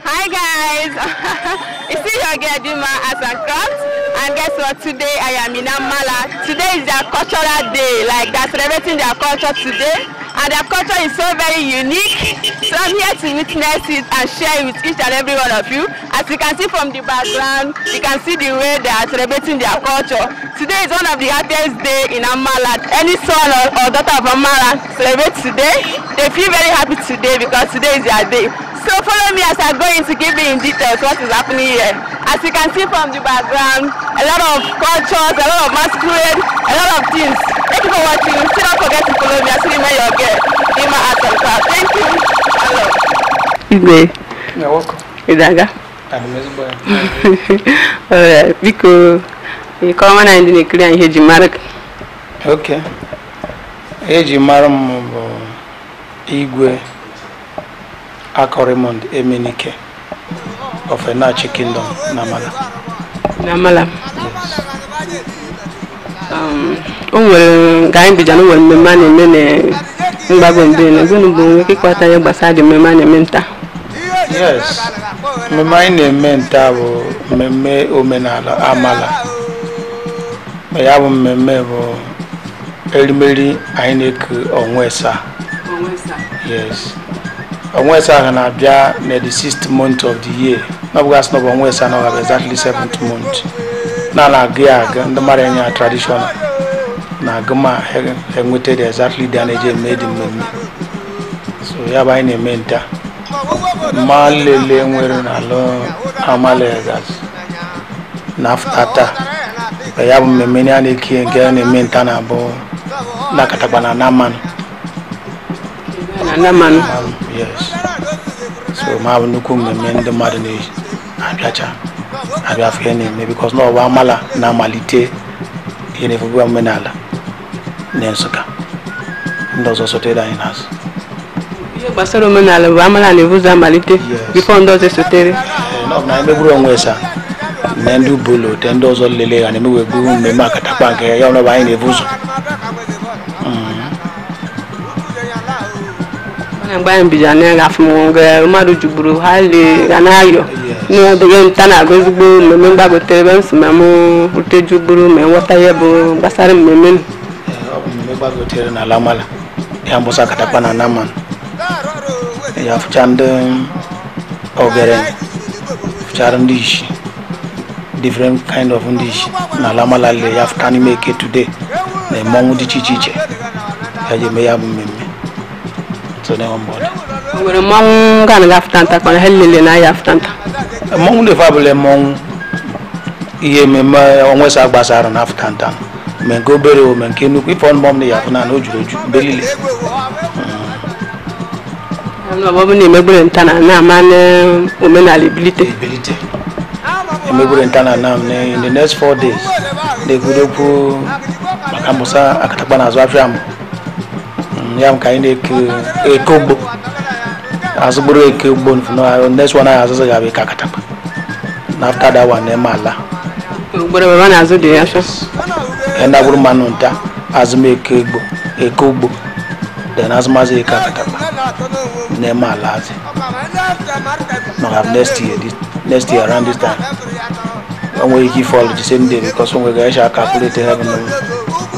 Hi guys, it's still your girl Dima Arts and Crafts, and guess what? Today I am in Amala. Today is their cultural day, like they're celebrating their culture today, and their culture is so very unique. So I'm here to witness it and share it with each and every one of you. As you can see from the background, you can see the way they are celebrating their culture. Today is one of the happiest day in Amala. Any son or daughter of Amala celebrate today. They feel very happy today because today is their day. So follow me as I go into giving in details what is happening here. As you can see from the background, a lot of cultures, a lot of masquerade, a lot of things. Thank you for watching. Still don't forget to follow me. I still remain your girl, Dima Arts and Crafts. Thank you. Hello. Igwe. You're welcome. Idaga. I'm ezigbo ya. Alright, biko ịkọwa na ndị na-ekiri anyị ihe eji mara gị. Okay. Eji mara m bụ Igwe Akor Raymond Emenike of Enachi Kingdom, Namala. Namala. O nwere nke anyị bija na o nwere mmemme a na-eme na mgbago mbe na gịnị bụ nwoke ịkọta ihe gbasara dị mmemme a na-eme nta? Yes. Mmemme anyị na-eme nta bụ mmemme omenala Amala. Ma ya bụ mmemme bụ erimeri anyị na-eke ọnwa ịsaa. Yes. Ọnwa ịsaa ahụ na-abịa na the sixth month of the year. Na ọ bụghị asị na ọ bụ ọnwa ịsaa na ọ ga-abụ exactly seventh month. Na na-agụ ya agụ ndị mara enye ya traditional na-agụ ma ha enweta the exactly day a na-eji eme dị mmemme. So ya bụ anyị na-eme nta. Ma lele nwere n'ala Amala gas na after taa. Ya bụ mmemme a na-eke nke a na-eme nta na-abụ na akatakpa na Namanụ. Na Namanụ. Yes. So ma bụ nnukwu mmemme ndị mmadụ na-abịacha abịa afọ ihe na-eme because na ọ bụ Amala na-amalite ihe na-efugbu omenala na Nsụka. Ndị ọzọ sotere anyị n'azụ. Ihe gbasara omenala bụ Amala na-ebu ụzọ amalite before ndị ọzọ esotere. Na ọ bụ na anyị megburu onwe ịsa na ndị ubolo te ndị ọzọ lele ha na-emewegbu mmemme akatakpa nke ya ọ bụ anyị na-ebu ụzọ. Mana mgbe anyị bijara na afọ m nga mmadụ jugburu ha le ga na-ayọ n'ọdụghị nta na-agụ ezigbo mmemme mgbagotere ebe m si ma m rute jugburu ma nghọta ihe bụ gbasara mmemme. Ọ bụ mmemme gbagotere n'ala Amala ya mbụsa akatakpa na Namanụ. Ya fụcha ndị ogere fụchara ndị ishi different kind of ndị ishi n'ala Amala le ya fụta n'ime eke today na mmọnwụ dị iche iche ya ji eme ya bụ mmemme. So na ọ mbọdụ. O nwere mmọnwụ ga na afụta nta ka ha lele na ya afụta nta. Mmọnwụ na-efe abụla mmọnwụ ihe mmemme ọnwa ịsaa gbasara na afụta nta ma nke obere o ma nke nnukwu ife ọnụ mmọnwụ ya afụ na o juru eju mgbe niile. Ọ bụ na emegbere nta na na-ama na omenala ebilite. Ebilite. Emegbere nta na na in the next 4 days na-ekwudokwu maka mbụsa akatakpa na azụ afịa mbụ. Ya ka anyị na-eke eke ugbo azụgburu eke ugbo no next one anyị azụzụ ga-abụ eke akatakpa na after that one na-eme ala. Ugboro ebe a na-azụ dị ya sọ. Ndị agbụrụ mmanụ nta azụm eke ugbo eke ugbo then azụmazụ eke akatakpa na-eme ala azị. No, next year, this next year around this time o nwere ike fall the same day because o nwere ga-eche calculate heaven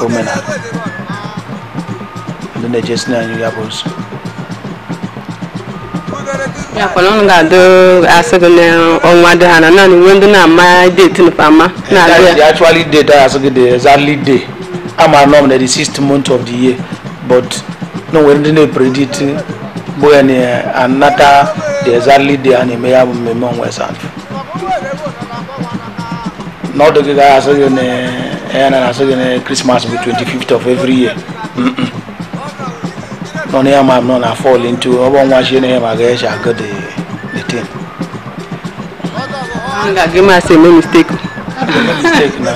omenala. Ndị na-ejesi anyị ya bụ nsọ. Ya kwa na ga-adụ asị gị na ọnwa dị ha na naanị nwe ndị na-ama date nfa ama na-agụ ya. The actually date asị gị the exactly day ama nọ na the sixth month of the year but no nwere ndị na-epredict bụ ya na anata the exactly day a na-eme ya bụ mmemme ọnwa ịsaa. Na ọ dịghị ga asị gị na ya na asị gị na Christmas bụ 25th of every year. No, no, I'm not fall into ọ bụ nwa chi na ya ma ga-eche agụ the thing. Nga gị ma sị eme mistake. Mistake na.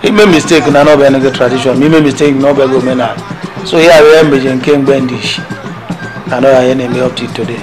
Ime mistake na n'ọbịa ego tradition, ime mistake na ọbịa ego omenala. So ya wee meje nke mgbe ndị ishi na nọ ya na-eme up to today.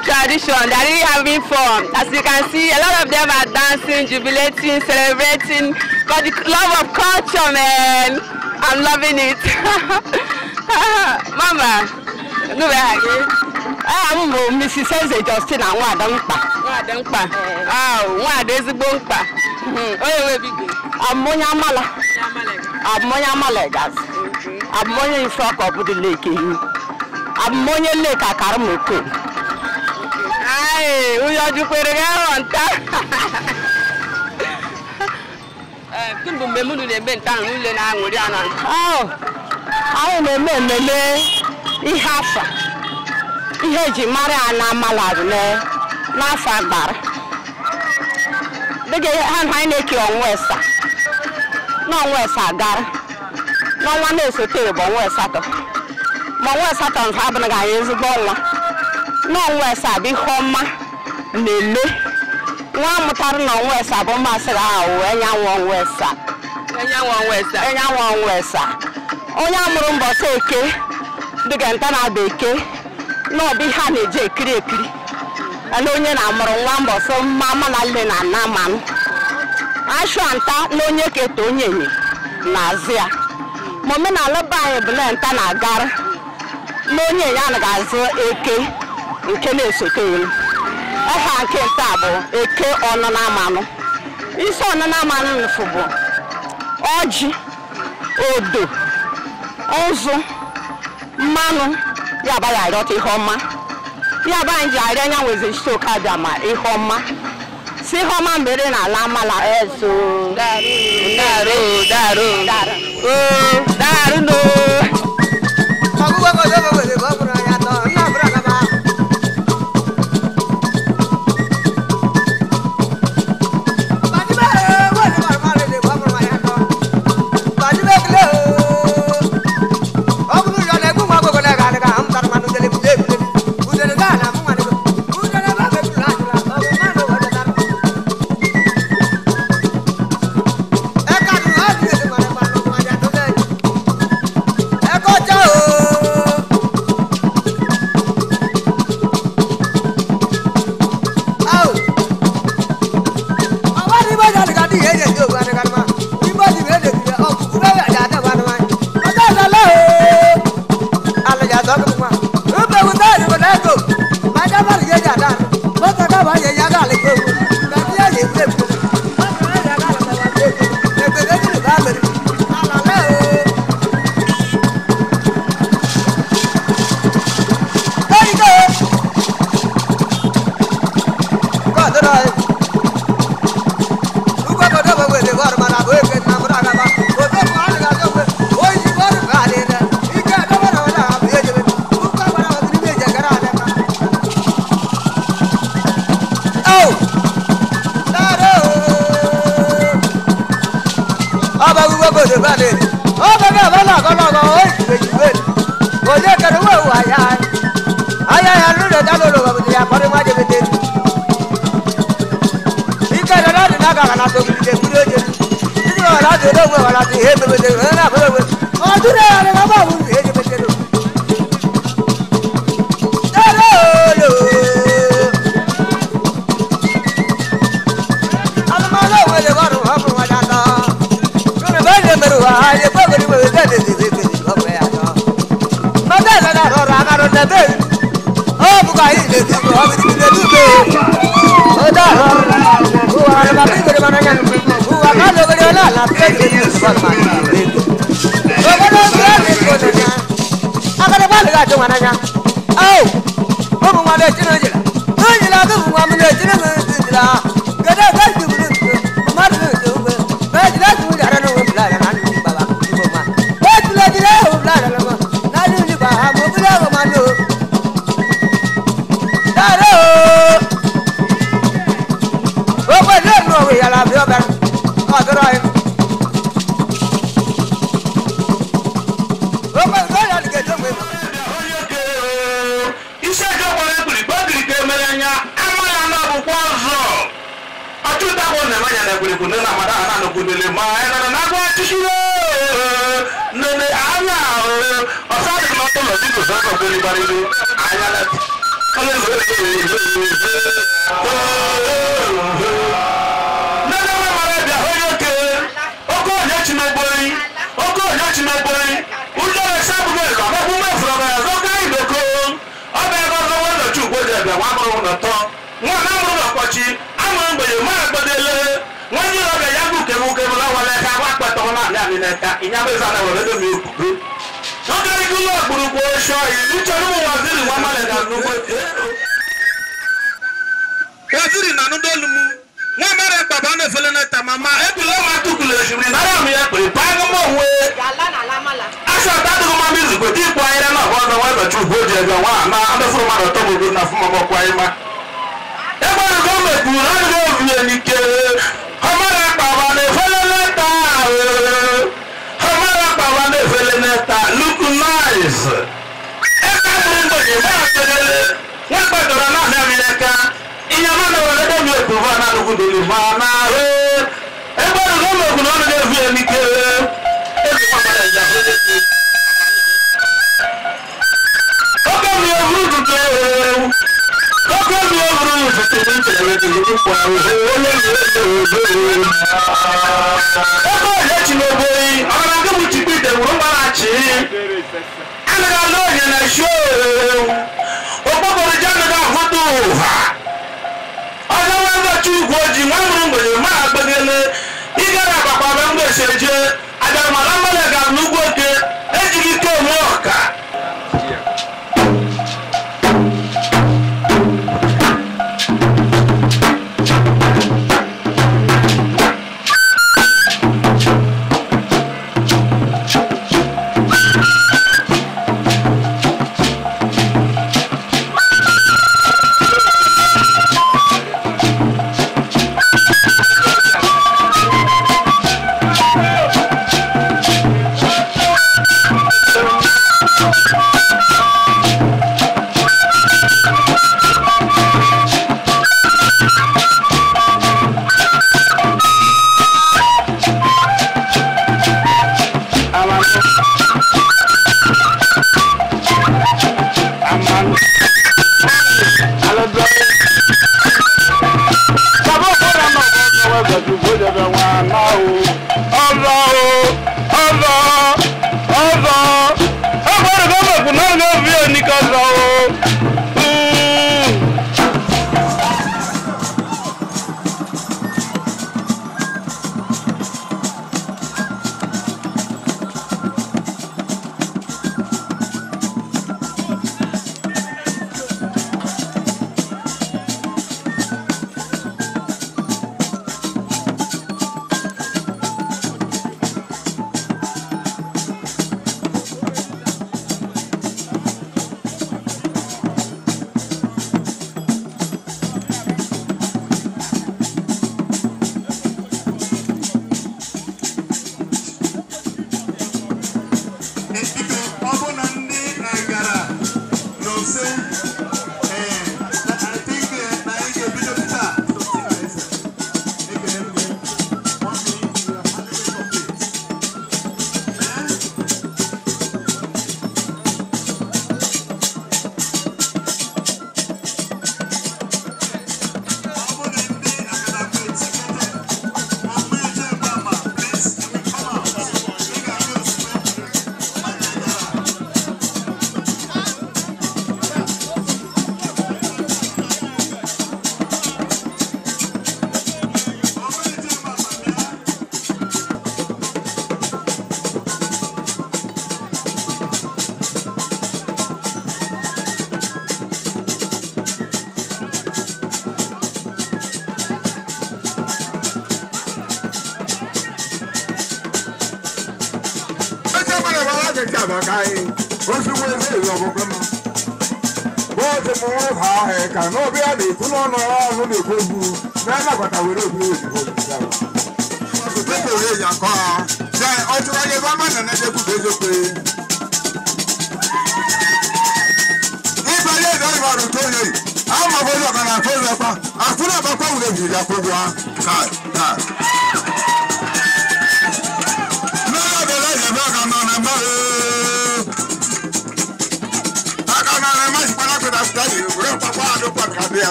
Tradition, they are really having fun. As you can see, a lot of them are dancing, jubilating, celebrating. But the love of culture, man, I'm loving it. Mama, no way. I'm Mrs. Eze Justina Nwada Mkpa. Nwada Mkpa. Ah, Nwada ezigbo mkpa. Onye nwe bigo? I'm onye Amala. I'm onye Amala Egas. I'm onye Ifeọka Obudu Lake. I'm onye Lake Akaramoko. Ai, ụyọ jukwere gị ahụ nta. Gịnị bụ mmemme unu na-eme nta ahụ niile na-aṅụrị a na? Anyị na-eme mmemme ihe afa. Ihe eji mara ya na Amala bụ n'afọ agbara. Dịka ha anyị na-eke ọnwa esa. N'ọnwa esa gara. N'ọnwa na-esote bụ ọnwa asatọ. Ma ọnwa asatọ nke abụghị anyị ezigbo ọnwa. N'ọnwa esa bụ ihe ọma na-eme. Nwa mụtara na ọnwa esa bụ mmasịrị ahụ enyanwụ ọnwa esa. Enyanwụ ọnwa esa. Enyanwụ ọnwa esa. Onye amụrụ mbọsị eke dịka nta na-aba eke na ọ bụ ihe a na-eji ekiri ekiri. Na onye na-amụrụ nwa mbọsị mma na nne na nna manụ. Ashụ nta na onye keta onye enyi na-azụ ya. Ma omenala be anyị bụ na nta na-agara na onye enyi anaghị azụ eke nke na-esote elu. Ọha nke nta bụ eke ọnụna amanụ. Isi ọnụna amanụ nfu bụ ọjị, odo, ụzụ, mmanụ, ya bụ ya arịọta ihe ọma. Ya bụ anyị ji arịọ anya nwezi isi oke abịa ma ihe ọma. Si ihe ọma mere n'ala Amala eso. Darụ, darụ, darụ. Oo, darụ no.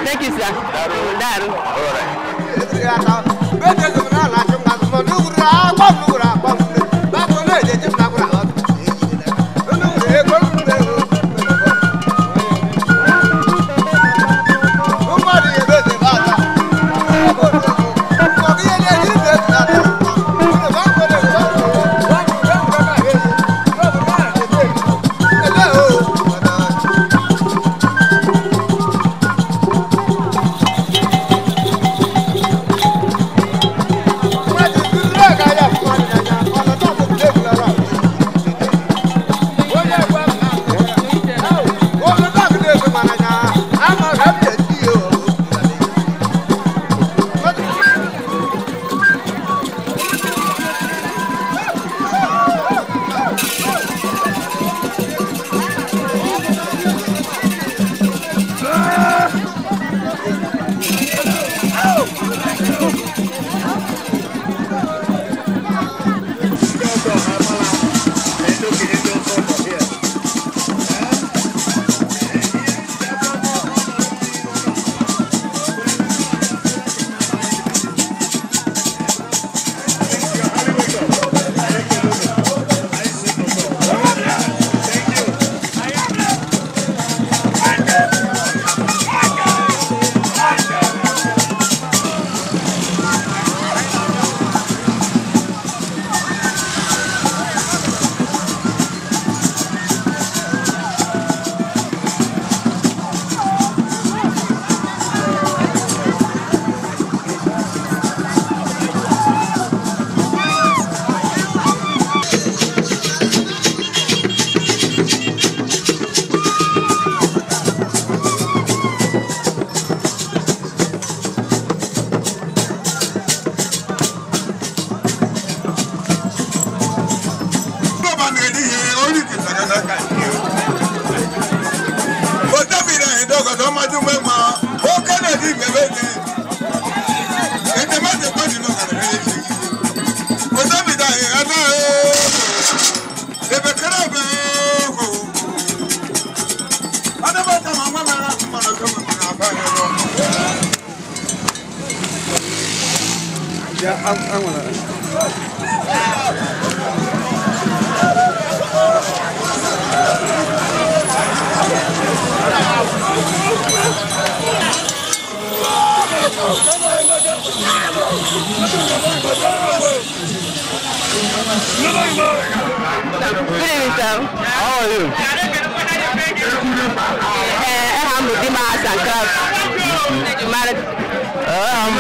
Thank you, sir. All right. Yeah. Good evening, sir. How are you? I'm Dima Arts and Crafts. I'm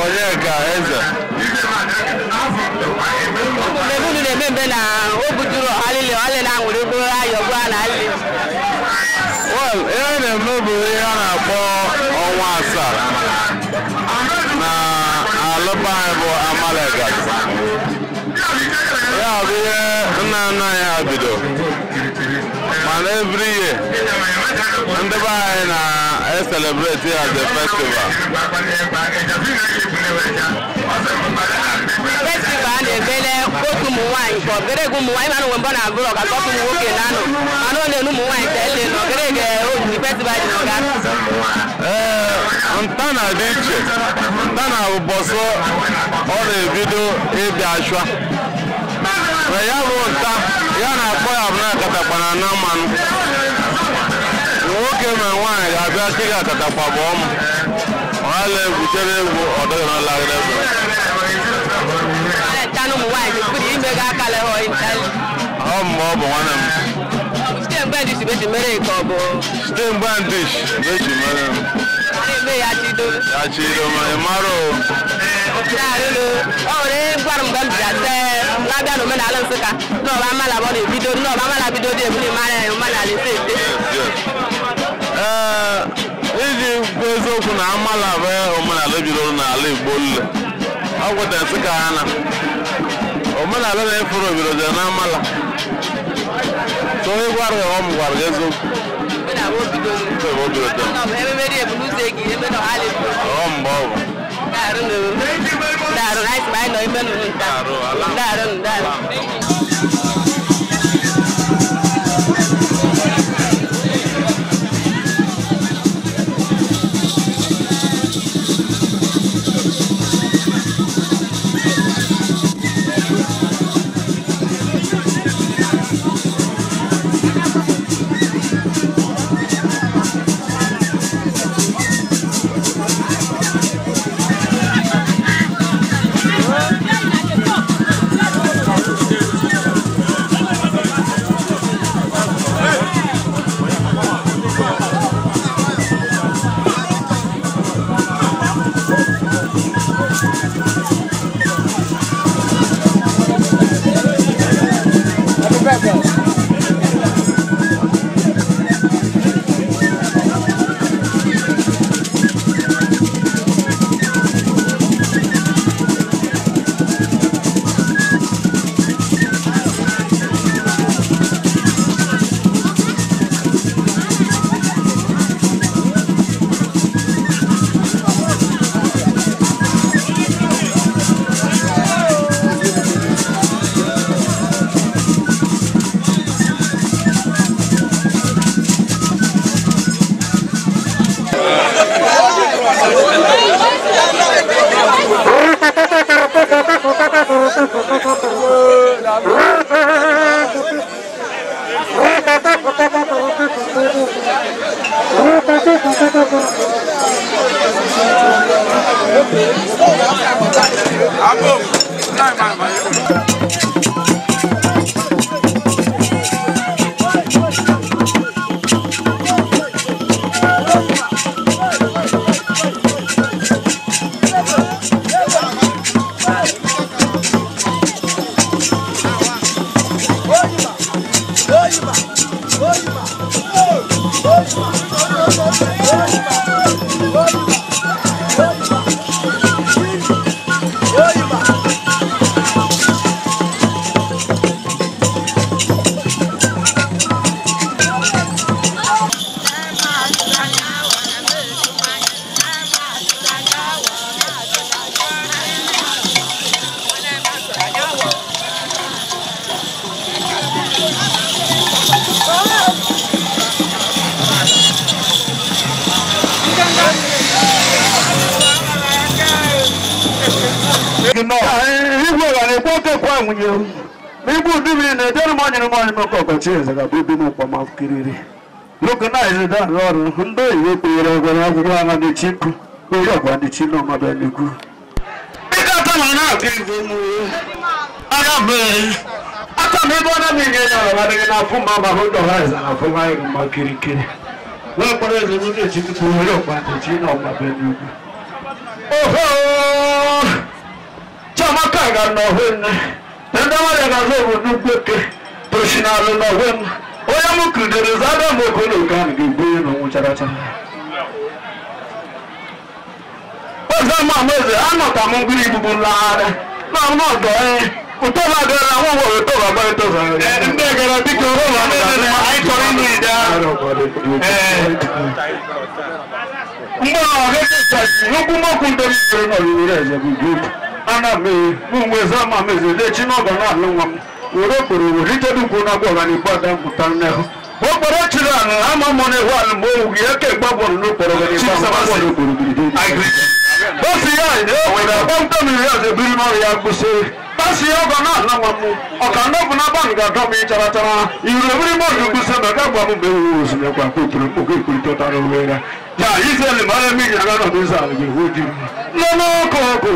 Onyeka Eze. Well, ihe na-eme bụ ihe a na-akpọ ọnwa asaa na alụba anyị bụ Amala. Ya bụ ihe nna nna anyị ha bido, mana every year ndị be anyị na-celebrate ya as a festival. Festival a na-emele otu ụmụ nwaanyị ka obere egwu ụmụ nwaanyị mana mgbe na-abụrụ ọka ka ụmụ nwoke na-anọ mana ọ na-enu ụmụ nwaanyị ka ele na obere ege otu festival dị n'ọga. Ee, ntana dị iche. Ntana bụ bọsụ ọ na-ebido ịbịa ashwa. Ma ya bụ nta ya na-akpọ ya bụ na akatakpa na ana mmanụ. Nwoke ma nwaanyị ga-abịa sị gị akatakpa bụ ọmụ. Ọ na-egwuchere egwu ọ dịghị n'ọlagịrị ebe. Nta ụmụ nwaanyị kwuru ime ga akala ha ịntali. Ọ mgbe ọ bụ nwanne m. Site mgbe ndị si beji mere ka ọ bụ Site mgbe ndị beji mere m. na-eme ya chido. Ya chido ma ị mara o. Na-arụlụ ọ nwere gwara mgbe m bịara see na-abịa n'omenala Nsụka n'ọba amala bụ ọ na-ebido n'ọba amala bido dị ebuli mara ya omenala ise ise. Ee, iji kwuo eziokwu na amala bụ omenala bidoro n'ala Igbo nle. Ọ gwụta Nsụka ha na omenala na-efuru obido na amala. So onye gwara gị ọ m gwara gị eziokwu. Omenala o bidoro. Ebe o bidoro. Ọ bụ ememe dị ebu n'ụzọ egi eme na ọha na-ebu. Ọ mgbe ọ bụ. Daarụ daarụ anyị sị ma anyị nọ ime nụnụ nta. Daarụ daarụ. nwunye n'igbu udumiri na-ejere m onyere m onye maka ọkọchị eze ga-abụ ebi m ụkpọmakiriri lokonize da ọrụ ndị oyibo kpenyere ọgwara akwụkwọ agha na-echi nkụ onye ọgwa ndị chi n'ọmọdụ n'ikwu aka m ebe ọ na-enye ya ọrụ adịghị n'afọ ma ma hụ dọha eze na afọ nwaanyị mma kirikiri wee kpọrọ eze n'ụlọ echi tupu onye ọgwa ndị chi n'ọmọdụ n'ikwu oho Chiamaka ga n'ọhụ nne ndị mmadụ ga-azụ obodo mkpeke toshinalụ n'ọhụ m onye m kụdere zada m okolo ka a ga-egbu onye n'ọnwụ chara chara ọzọ ma meze anọta m mkpụrụ igbugbu nlagharị na ọnọdụ onye ụtọba adịla nwa nwere ụtọba gbarịta ụzọ ndị gara biko anyị chọrọ ịnụ ide mgbe ọ ga-echechachi okwu mokwu ndị mmiri nọ were eze bụ group ana m mụ eze ama m eze lechi n'ọgọ na-alụ nwa m were okporo were ichedukwu na agwa ọganihu ada mpụta nnehu okporo chiri anụ ama mụ na ehu alụ mgbe owu gị eke gbabọrọ n'okporo osi ya na akpọmta mmiri ya ebiri n'ọrụ ya kwụsịrị pasi ya ọgọ na-ala nwa m ọka ndị bụ na ban ga-adọ m ịchara chara iru ebiri mọdụ kwụsị na ga gwa m mgbe ewu osimekwa kwuturu mkpụkọ ekwurịtọtara onwe ya ya izeli mara eme iji aga nọdụ ụzọ ala ga-ewu di m nọ n'ọkụ ọkụ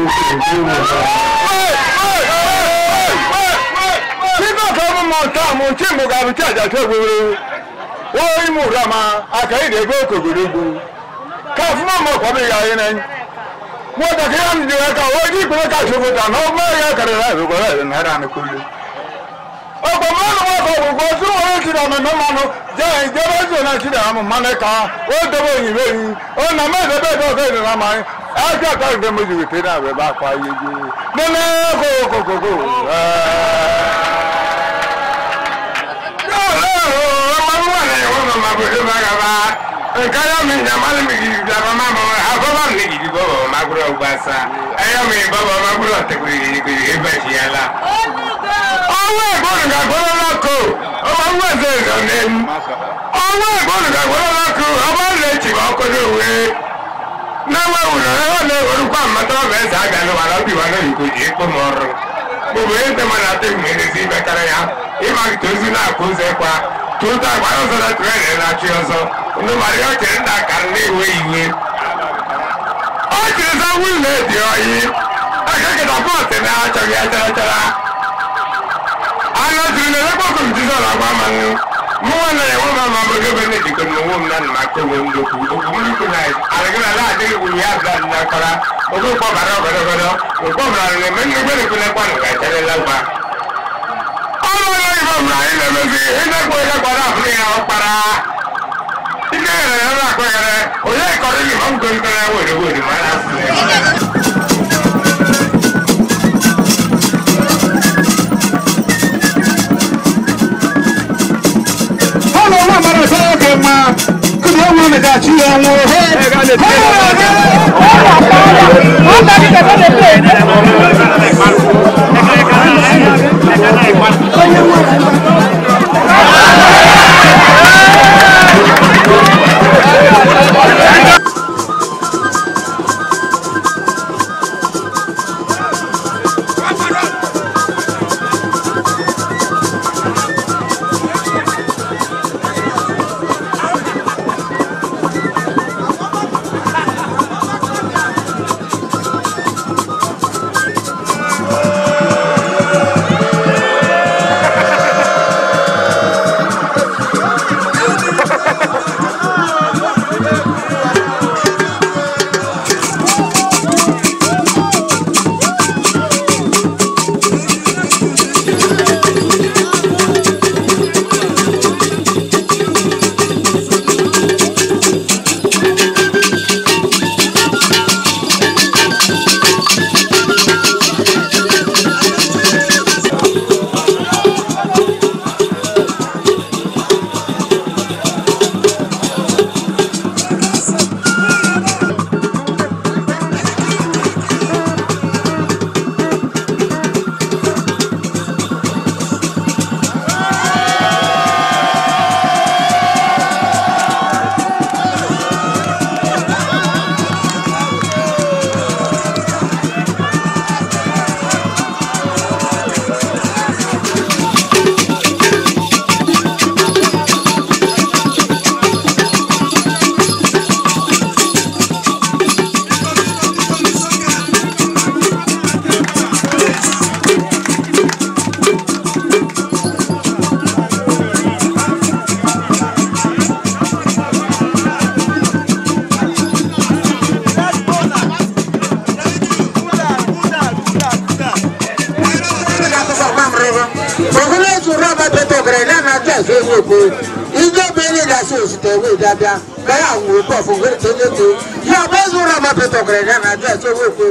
bịa ka ya nwụ oke ọfụ nwere ka onye too ya bụ ezi ụra mapụtakwara ya na aja eche okwu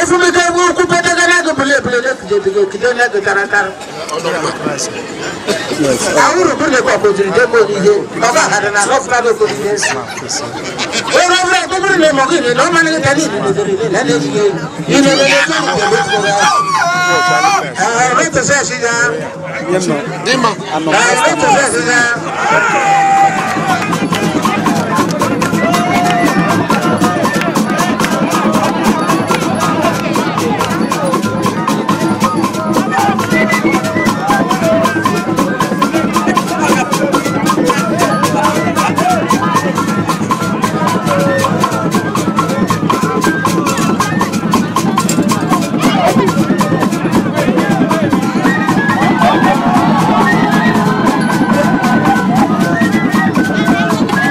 efumike ebe ukwu pedegara gị bụla ebule na-ekide ekide na-ege tara tara awụrụ bụla ekwe ọkụziri debe onihe ọba ahara na lọfụta n'okodihe ụra bụrụ akpụkpụrụ na ịmọgị ile na ọmanụ gị ka niile na-ezere ile na na-ejighị elu ile na na-eji Thank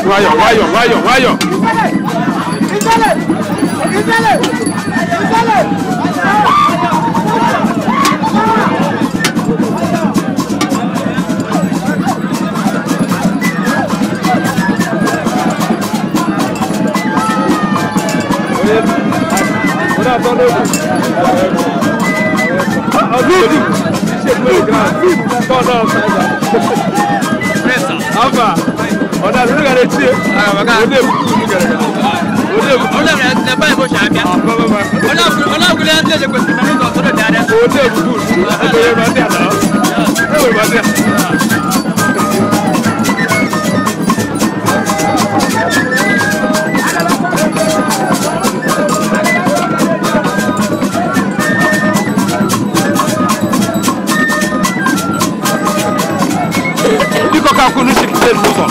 Nwayọ nwayọ nwayọ nwayọ. Biko ka kwunu shikite n'ụzọ.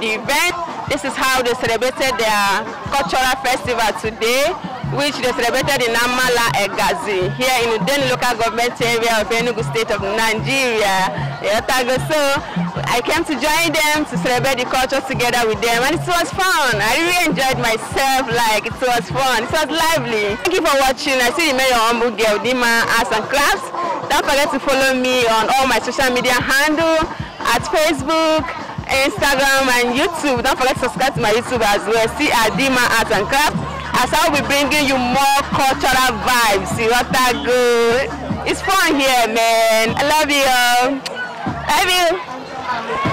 the event. This is how they celebrated their cultural festival today, which they celebrated in Amala Egazi, here in Udenu local government area of Enugu State of Nigeria. So I came to join them to celebrate the culture together with them, and it was fun. I really enjoyed myself. Like, it was fun. It was lively. Thank you for watching. I see the Mayor Humble Girl, Dima Arts and Crafts. Don't forget to follow me on all my social media handle at Facebook, Instagram, and YouTube. Don't forget to subscribe to my YouTube as well. See at Dima Arts and Crafts, as I'll be bringing you more cultural vibes. See what that good. It's fun here, man. I love you all. Love you.